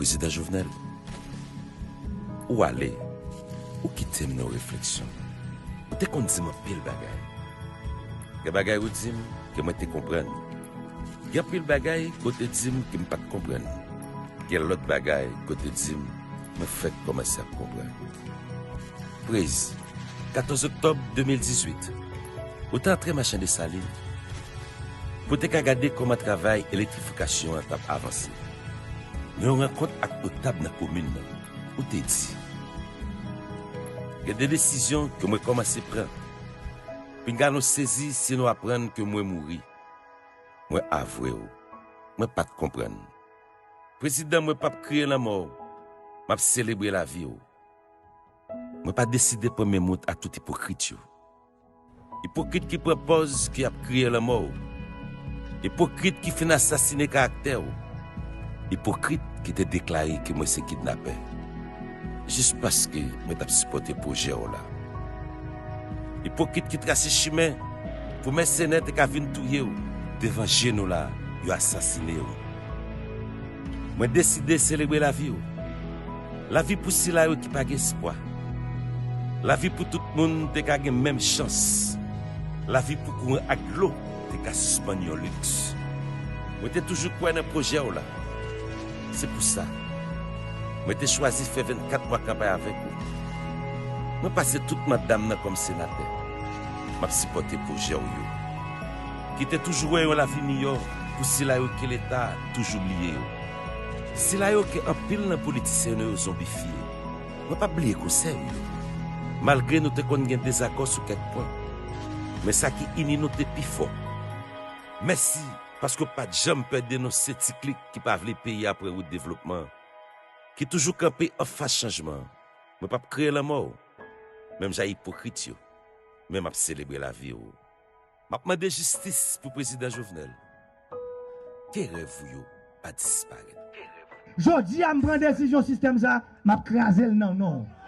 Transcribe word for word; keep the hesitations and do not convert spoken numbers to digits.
Prezidan Jovenel, ou ale, ou kite m nan yon refleksyon. Ou te konn di m anpil bagay. Gen bagay ou di m ke mwen te konprann. Gen anpil bagay ke w te di m ke m pa t konprann. Gen lòt bagay ke w te di m, mwen fèk kòmanse ap konprann. Prez, katòz oktòb de mil dizuit, ou te antre Machan Desalin pou te ka gade kòman travay elektrifikasyon an t ap avanse. Nan yon rankont ak notab nan komin nan, ou te di, gen de desizyon ke mwen kòmanse pran. Pinga nou sezi si nou aprann ke mwen mouri. Mwen avwe w, mwen pa t konprann. Prezidan, mwen p ap kriye lanmò w, m ap selebre lavi w. Mwen pa deside pran men mout a tout ipokrit yo. Ipokrit ki pran pòz ke y ap kriye lanmò w. Ipokrit ki fin asasine karaktè w. Ipokrit ki te deklare ke mwen se kidnapè. Jis paske mwen t ap sipòte pwojè w la. Ipokrit ki trase chimen pou mèsenè te ka vin touye w. Devan je nou la, yo asasine w. Mwen deside selebre lavi w. Lavi pou sila yo ki pa gen espwa. Lavi pou tout moun te ka gen menm chans. Lavi pou kouran ak dlo te ka sispann yon liks. Mwen te toujou kwè nan pwojè w la. Se pou sa, mwen te chwazi fè vennkat mwa kanpay avèk ou. Mwen pase tout manda m nan kòm senatè. M ap sipòte pwojè w yo. Ki te toujou wè yon lavi miyò pou sila yo ke Leta toujou bliye yo. Sila yo ke anpil nan politisyen nou yo zonbifye. Mwen p ap bliye konsèy ou yo. Malgre nou te konn gen dezakò sou kèk pwen, men sa ki ini nou te pi fò. Mèsi, paske w pa t janm pè denonse ti klik ki pa vle peyi a pran wout devlopman, ki toujou kanpe anfas chanjman. Mwen p ap kriye lanmò w, menm jan ipokrit yo, men m ap selebre lavi w. M ap mande jistis pou Prezidan Jovenel. Ke rèv ou yo pa disparèt. Jodi a, m pran desizyon sistèm sa, m ap kraze l nan non w.